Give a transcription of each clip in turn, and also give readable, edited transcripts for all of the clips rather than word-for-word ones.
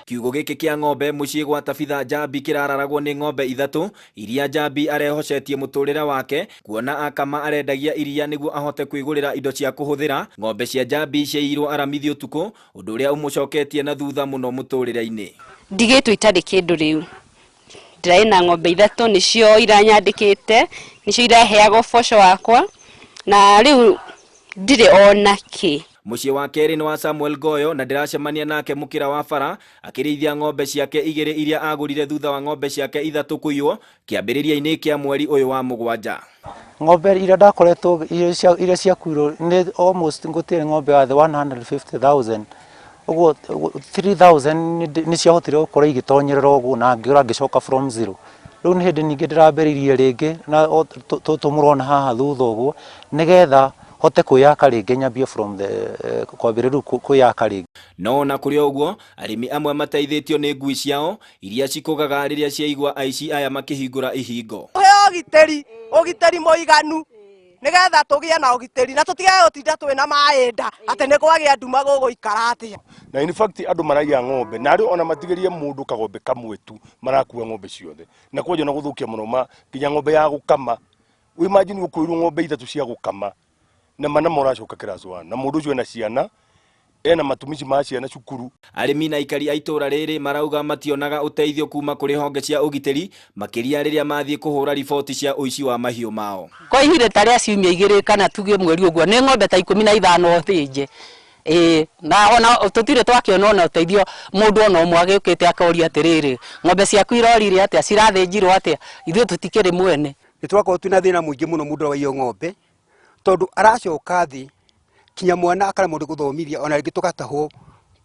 Kiugũ gĩkĩ kĩa ng'ombe mũciĩ gwa Tabitha Njambi kĩrararagwo nĩ ng'ombe ithatũ iria Njambi arehocetie mũtũrĩre wake, kuona akama arendagia iria nĩguo ahote kwĩgũrĩra indo cia kũhũthĩra. Ng'ombe cia Njambi ciaiyirwo aramithi ũtukũ, ũndũ ũrĩa ũmũcoketie na thutha mũno mũtũrĩre-inĩ. Ndigĩtwo itarĩ kĩndũ rĩu, ndĩrarĩ na ng'ombe ithatũ, nĩcio iranyandĩkĩte, nĩcio iraheaga ũboco wakwa, na rĩu ndirĩ ona kĩ. Mũciĩ wa kerĩ nĩ wa Samuel Goyo na ndĩracemania nake mũkĩra wa bara akĩrĩithia ng'ombe ciake igĩrĩ iria agũrire thutha wa ng'ombe ciake ithatũ kũiywo kĩambĩrĩria-inĩ kĩa mweri ũyũ wa mũgwanja. Ng'ombe iria ndakoretwo iria ciakuirwo nĩ almost ngũtĩre ng'ombe ya thĩ 150,000, ũguo 3000 nĩ ciahotire gũkorwo igĩtonyerera ũguo na ngĩũra ngĩcoka from zero. Rĩu nĩ hĩndĩ ningĩ ndĩrambĩrĩirie rĩngĩ na tũtũ mũrona haha thutha ũguo, nĩgetha hote kwĩyaka rĩngĩ, nyambie from the kwambĩrĩria rĩu kwĩyaka rĩngĩ. No ona kũrĩ o ũguo, arĩmi amwe mateithĩtio nĩ ngui ciao iria cikũgaga rĩrĩa ciaigua aici aya makĩhingũra ihingo. Tũhe ũgitĩri, ũgitĩri mũiganu, nĩgetha tũgĩe na ũgitĩri na tũtige gũtinda twĩna maĩ nda atĩ nĩ kwagĩa nduma gũgũikara atĩa. Na in fact andũ maraiya ng'ombe na arĩ ona matigĩrie mũndũ kagombe kamwe tu, marakua ng'ombe ciothe na kwanja na gũthũkia mũno ma nginya ng'ombe ya gũkama. Imagine gũkuĩrwo ng'ombe ithatũ cia gũkama na mana moracoka class 1, na mũndũ ũcio ena ciana, ena matumizi ma ciana cukuru. Arĩmi na aikari a itũra rĩrĩ marauga mationaga ũteithio kuma kũrĩ honge cia ũgitĩri, makĩria rĩrĩa mathiĩ kũhũra riboti cia ũici wa mahiũ mao. Kwa ihinda ta rĩa ciumia 2 kana tuge mweri ũguo, nĩ ng'ombe ta 15 thĩnje. Ĩĩ, na ona tũtirĩ twakĩona ona ũteithio mũndũ ona ũmwe agĩũkĩte akoria atĩrĩrĩ, ng'ombe ciaku irorire atĩa, cirathĩnjirwo atĩa, ithuĩ tũtikĩrĩ mwene. Nĩ tũrakorwo twĩna thĩna mũingĩ mũno mũndũ waiywo ng'ombe, tondũ aracoka thĩ kinya mwana akaremwo nĩ gũthomithia, ona rĩngĩ tũgatahwo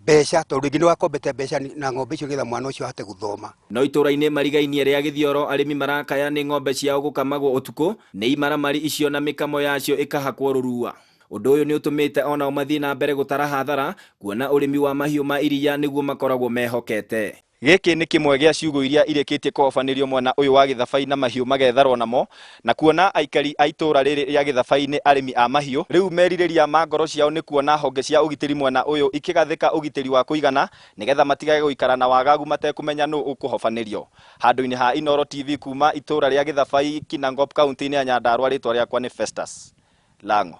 mbeca, tondũ rĩngĩ nĩ wakombete mbeca na ng'ombe icio nĩgetha mwana ũcio ahote gũthoma. No itũra-inĩ marigainie rĩa Gĩthioro, arĩmi marakaya nĩ ng'ombe ciao gũkamagwo ũtukũ nĩ imaramari icio na mĩkamo yacio ĩkahakwo rũrua. Ũndũ ũyũ nĩ ũtũmĩte onao mathiĩ na mbere gũtara hathara, kuona ũrĩmi wa mahiũ ma iria nĩguo makoragwo mehokete. Gĩkĩ nĩ kĩmwe gĩa ciugũ iria irĩkĩtie kũhobanĩrio mwena ũyũ wa Gĩthabai na mahiũ magetharwo namo, na kuona aikari a itũra rĩrĩ rĩa Gĩthabai nĩ arĩmi a mahiũ, rĩu merirĩria ma ngoro ciao nĩ kuona honge cia ũgitĩri mwena ũyũ ikĩgathĩka ũgitĩri wa kũigana nĩgetha matigage gũikara na wagagu matekũmenya nũ ũkũhobanĩrio. Handũ-inĩ ha Inooro TV kuma itũra rĩa Gĩthabai, Kinangop, kaunti-inĩ ya Nyandarua, rĩtwa rĩakwa nĩ Festus Lang'o.